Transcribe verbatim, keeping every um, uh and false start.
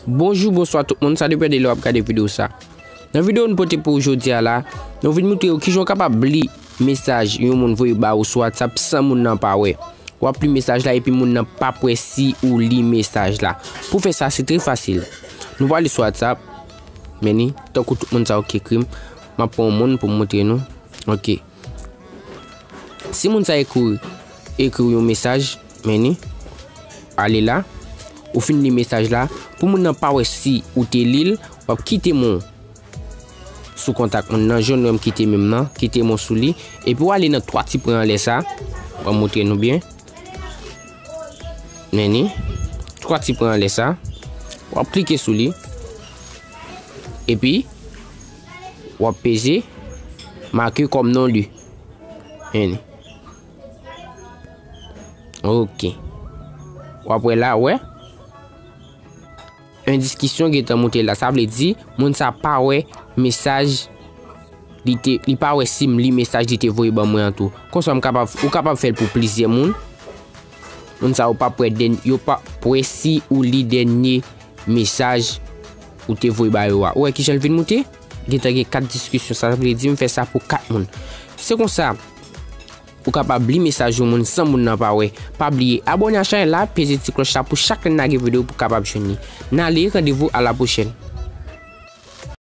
Bonjou, bonswa tout moun, sa depann de lè w ap gade videyo sa. Nan videyo nou pote pou ou jodi a la, nou vin montre ou kijan w kapab li mesaj yon moun voye ba ou sou WhatsApp san moun nan pa wè. W ap li mesaj la epi moun nan p ap wè si ou li mesaj la. Pou fè sa, se trè fasil. Nou prale sou WhatsApp, men ni, tankou tout moun sa yo ki ekri m, m ap pran yon moun pou m montre nou. Ok. Si moun sa ekri, ekri w yon mesaj, men ni, ale la, ou fin li mesaj la, pou moun nan pa wè si ou te li l, w ap kite men w sou kontak moun nan, jwenn wè m kite men m nan, kite men w sou li, epi w ale nan twa ti pwen anlè sa, w ap montre nou byen, men ni, twa ti pwen anlè sa, w ap klike sou li, epi w ap peze make kòm non li. Men ni. Ok. W ap wè la, wè. Yon diskisyon gentan monte la. Sa vle di, moun sa pa wè mesaj li te, li pa wè si m li mesaj li te voye ban mwen an tou. Konsa m kapab, ou kapab fè l pou plizyè moun. Moun sa yo p ap wè dèn-, yo p ap wè si ou li dènye mesaj ou te voye ba yo a. Ou wè kijan l vin monte? Gentan gen kat diskisyon, sa vle di m fè sa pou kat moun. Se konsa, ou kapab li mesaj yon moun san moun nan pa wè. Pa bliye, abòne a chanèl la, peze ti klòch la pou chak lè n lage videyo pou w kapab jwenn li. N ale, randevou a la pwochèn.